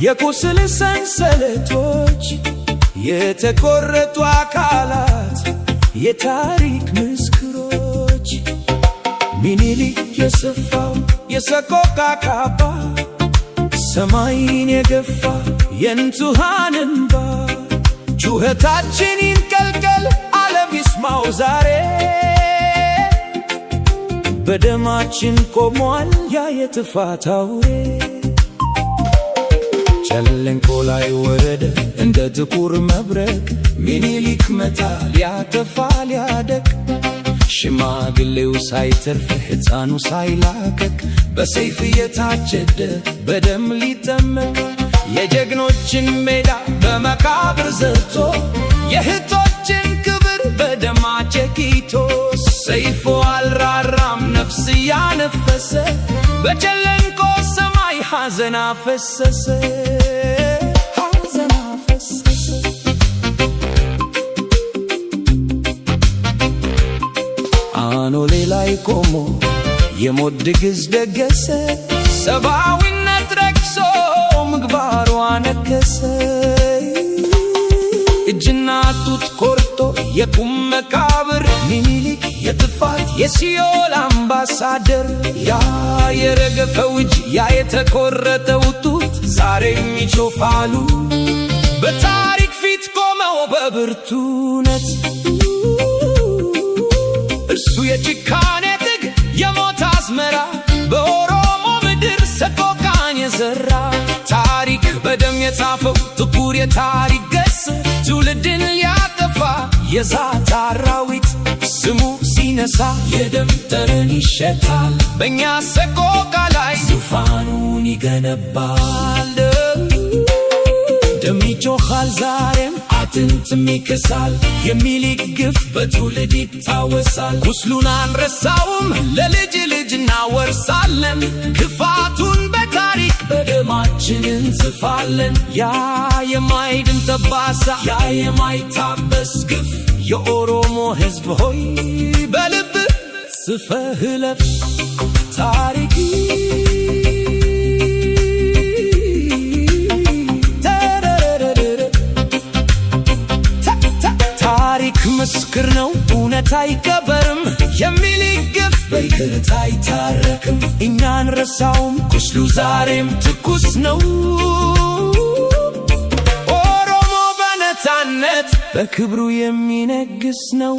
የቁስል ሰንሰለቶች፣ የተቆረጡ አካላት፣ የታሪክ ምስክሮች። ሚኒሊክ የሰፋው የሰቆቃ ካባ፣ ሰማይን የገፋ የንጹሃን እንባ። ጩኸታችን ይንቀልቀል፣ ዓለም ይስማው ዛሬ፣ በደማችን ቆሟል ያ የጥፋት አውሬ። ጨለንቆ ላይ ወረደ እንደ ጥቁር መብረቅ፣ ሚኒሊክ መታ ሊያጠፋ ሊያደቅ። ሽማግሌው ሳይተርፍ፣ ሕፃኑ ሳይላቀቅ፣ በሰይፍ እየታጨደ በደም ሊጠመቅ። የጀግኖችን ሜዳ በመቃብር ዘርቶ፣ የእህቶችን ክብር በደም አጨቅይቶ፣ ሰይፉ አልራራም፣ ነፍስ እያነፈሰ፣ በጨለንቆ ሰማይ ሐዘን አፈሰሰ፣ ሐዘን አፈሰሰ። አኖሌ ላይ ቆሞ የሞት ድግስ ደገሰ፣ ሰብአዊነት ረክሶ ምግባሩ አነከሰ። እጅና ጡት ቆርጦ የቁም መቃብር፣ ሚኒሊክ የጥፋት የሲኦል አምባሳደር። ያ የረገፈው እጅ፣ ያ የተቆረጠው ጡት ዛሬም ይጮኻሉ በታሪክ ፊት ቆመው በብርቱነት። እርሱ የጭካኔ ጥግ፣ የሞት አዝመራ፣ በኦሮሞ ምድር ሰቆቃን የዘራ። ታሪክ በደም የጻፈው ጥቁር የታሪክ ገጽ፣ ትውልድን ሊያጠፋ የዛተ አራዊት። ስሙ ሲነሳ የደም ጠረን ይሸታል፣ በእኛ ሰቆቃ ላይ ዙፋኑን ይገነባል። ደም ይጮኻል ዛሬም፣ አጥንትም ይከሳል፣ የሚኒሊክ ግፍ በትውልድ ይታወሳል። ቁስሉን አንረሳውም፣ ለልጅ ልጅ እናወርሳለን፣ ክፋቱን በታሪክ በደማችን እንጽፋለን። ያ የማይድን ጠባሳ፣ ያ የማይታበስ ግፍ፣ የኦሮሞ ሕዝብ ሆይ በልብህ ጽፈህ እለፍ። ታሪክ ታሪክ ምስክር ነው፣ እውነት አይቀበርም። የሚኒሊክ ግፍ በይቅርታ አይታረክም። እኛ አንረሳውም፣ ቁስሉ ዛሬም ትኩስ ነው። ኦሮሞ በነፃነት በክብሩ የሚነግስ ነው።